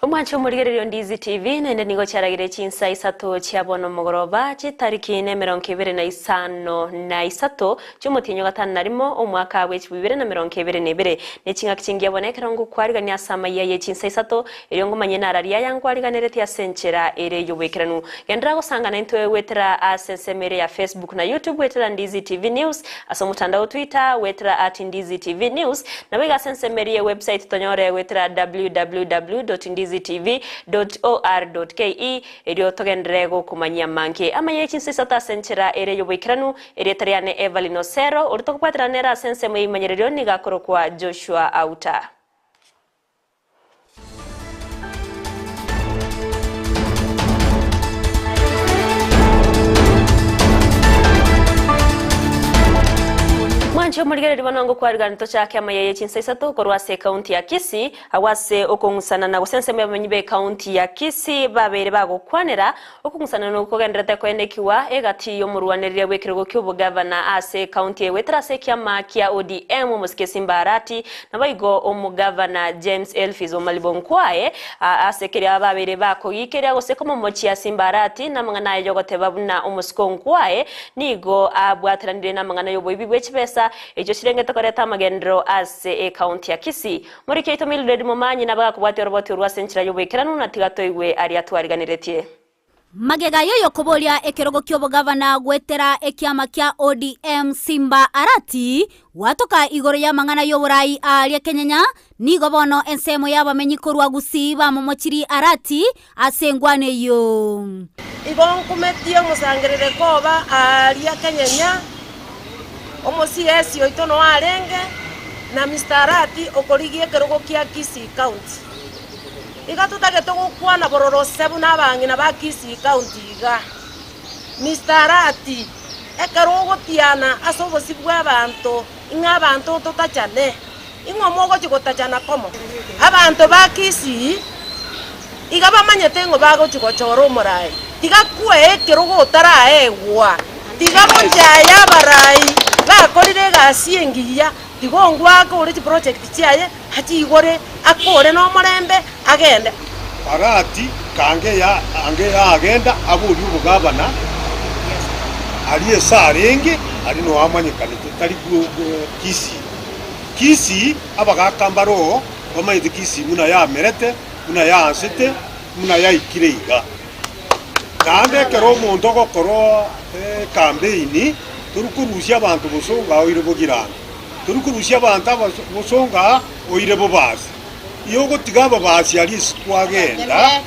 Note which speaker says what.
Speaker 1: Omwanche omorigererio Ndizi TV naende nigo chiaragire chinsa isato chia bono mogoroba chitariki nemerongo ebere na isano na isato chi'omotienyi o gatano na rimo omwaka bwe chibibere na merongo ebere na ebere. Ne ching'aki chingiya bono ekero ngokwarigania ase amayia ye chinsa isato erio ngomanye nararia aya nkwariganeretie ase enchera ere y'oboikeranu. Genderera gosangana intwe goetera ase ensemo ere ya Facebook na YouTube goetera Ndizi TV News, ase omotandao o Twitter goetera at Ndizi TV News, Naboigo ase ensemo eria ye website tonyore goetera www.ndizitv.or.ke erio togenderere gokomanyia amange amaya ye chinsa isato ase enchera ere y'oboikeranu. Erieta riane Evelyn Osero, oria tokobwaterana nere ase ensemo y'ebimanyererio nigo akorokwa Joshua Auta. Mwanche omorigereria bono ngokwarigani tochake amaya ye chinsa isato korwa ase ekaunti ya Kisii agwo ase okong'usana na gose ensemo y'abamenyi b'ekaunti ya Kisii babeire bagokwanera okong'usana nokwo kogendererete koenekigwa egati y'omorwanereria bw'ekerogo ki'obogavana ase ekaunti eye goetera ase ekiama kia ODM omosike Simba Arati Naboigo omogavana James Elphis Omalibo Nkwae ase keria babeire bakogikeria gose komomochia Simba Arati namang'ana aye yogoteba buna omosike o Nkwae nigo abwateranire namang'ana yoboibi bwe chibesa echio chirengete koreta amagenderero ase ecounty ya Kisii. Moriki oito Mildred Momanyi nabagakobwatia oroboti orwo ase enchera yoboikeranu na tiga toigwe aria twariganeretie.
Speaker 2: Magega y'oyokoboria ekerogo ki'obogavana goetera ekiama kia ODM Simba Arati gwatoka igoro y'amang'ana y'oborai aaria Kenyenya, nigo bono ensemo y'abamenyi korwa Gusii bamomochirie Arati ase engwana eyio.
Speaker 3: Igo nkumetie omosangerereko oba aaria Kenyenya, omo-CS oito noo arenge, na Mister Arati okorigia ekerogo kia Kisii County. Iga totagete gokwana bororo ase buna abang'ina ba Kisii County iga. Mister Arati, ekero ogotiana ase obosio bw'abanto ing'a abanto ntotachane, ing'o mogochia gotachana komo? Abanto ba Kisii iga bamanyete ng'o bagochia gochora omorai. Tiga kwee ekerogo otaraegwa, tiga gochaya abarai bakorire egasi engiya, tiga ongwake ore chiproject chiaye. Achiigore, akore nomorembe, agende.
Speaker 4: Arati kange ya ange yagenda aborie obogabana aria ase arenge aria noo amanyekanete tari Kisii. Kisii abagaka mbaroo bamanyete Kisii buna yamerete, buna yaansete, buna yaikire iga. Naende ekero omonto ogokora ekampeini tori korusia abanto bosongo oire bogirana. Tori korusia abanto aba bosongo aa oire bobasi. Igo ogotiga ababasi aria isiko agenda.